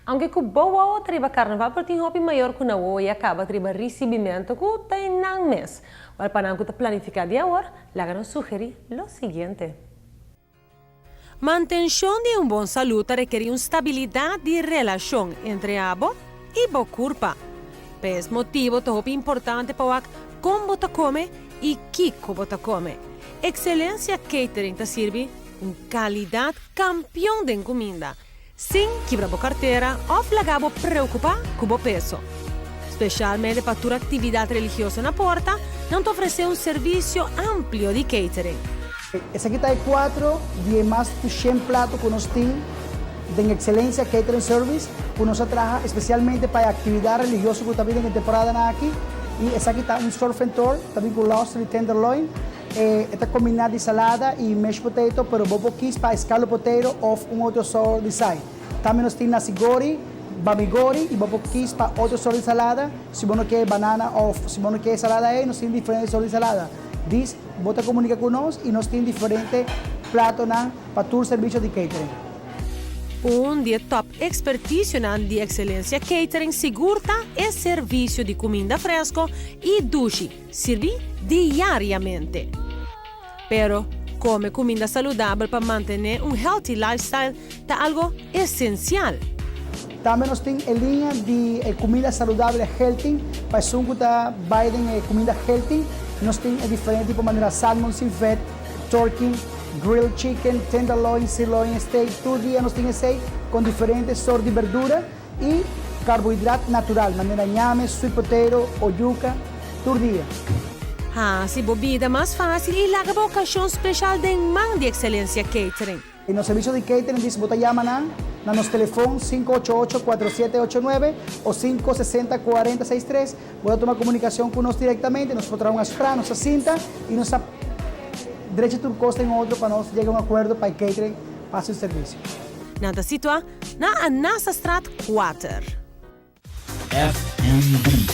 Aunke ku bo wowo ta riba karnaval pero tin hopi mayor ku nan wowo ya kaba ta riba risibimento ku ta e nan mes. Wèl pa nan ku ta planifiká di awor, laga nos sugerí lo siguiente. Mantenshon di un bon salú ta rekerí un stabilidat di relashon entre abo i bo kurpa. Pa es motibu ta hopi importante pa wak kon bo ta kome i kiko bo ta kome. Excelencia Catering ta sirbi un kalidat kampion den kuminda. Sin kibra bo kartera òf laga bo preokupá ku bo peso. Speshalmente pa tur aktividat religioso na porta, nan ta ofresé un servisio amplio di catering. Esaki ta e kuatro di e mas ku shen plato ku nos tin den Excelencia Catering Service ku nos a traha espesialmente pa e aktividat religioso ku ta bin den e temporadanan aki i esaki ta un surf and tour ta bin ku lobster i tenderloin. E ta kombiná di salada i mashed potato, pero bo por kis pa escallop potato òf un otro sort di sai. Tambe nos tin nasi gori, bami gori i bo por kis pa otro sort di salada. Si bo no ke banana òf si bo no ke e salada ei, nos tin diferente sort di salada. Dis bo ta komunika ku nos i nos tin diferente platonan pa tur servisio di catering. Un di e tòp ekspertisionan di Excelencia Catering sigur ta e servisio di kuminda fresko i dushi. Sirbi diariamente. Pero, come cuminda saludabel pa mantene un healthy lifestyle ta algo esencial. Tambe nos tin e liña di e cuminda saludabel e healthy, pa esun cu ta bay den e cuminda healthy, nos tin e diferente tipo manera salmon sin vet, turkey, grilled chicken, tenderloin, sirloin steak, tur dia nos tin esey con diferente sort di berdura. I karbohidrat natural manera ñame, sweet potato o yuka tur dia. Hasi bo bida mas fásil i laga bo okashon speshal den man di Excelencia Catering. I nos servisio di catering dice bo ta yama nan na nos telefon 588 4789 o 560 4063. Bo ta tuma komunikashon ku nos direktamente, nos por traha un afsprak, nos ta sinta i nos ta drecha tur kos den otro pa nos yega un akuerdo pa e catering pa hasi un servisio. Nan ta situá na Anasastraat kuater. FNB.